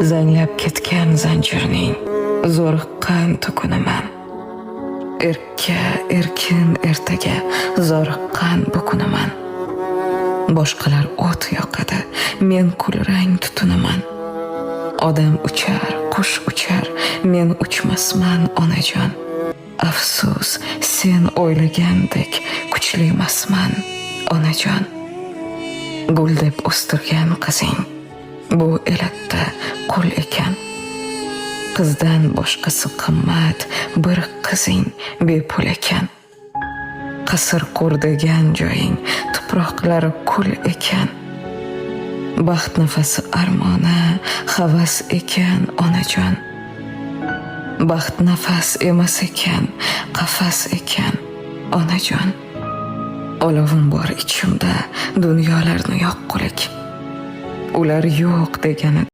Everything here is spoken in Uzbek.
Zanglab ketgan zanjirning zo'riqqan tukuniman. Erka erkin ertaga zoriqqan bukuniman. Boshqalar o't yoqadi, men kulrang tutunaman. Odam uchar, qush uchar, men uchmasman, onajon. Afsus, sen o'ylagandek kuchli emasman, onajon. Gul deb o'stirgan qizing bu elatda qul ekan. Qizdan boshqasi qimmat, bir qizing bepul ekan. Qasr qur degan joying tuproqlari kul ekan. Baxt nafasi armoni havas ekan, onajon. Baxt nafas emas ekan, qafas ekan, onajon. Olovim bor ichimda, dunyolarni yoqqulik. Ular yo'q degani.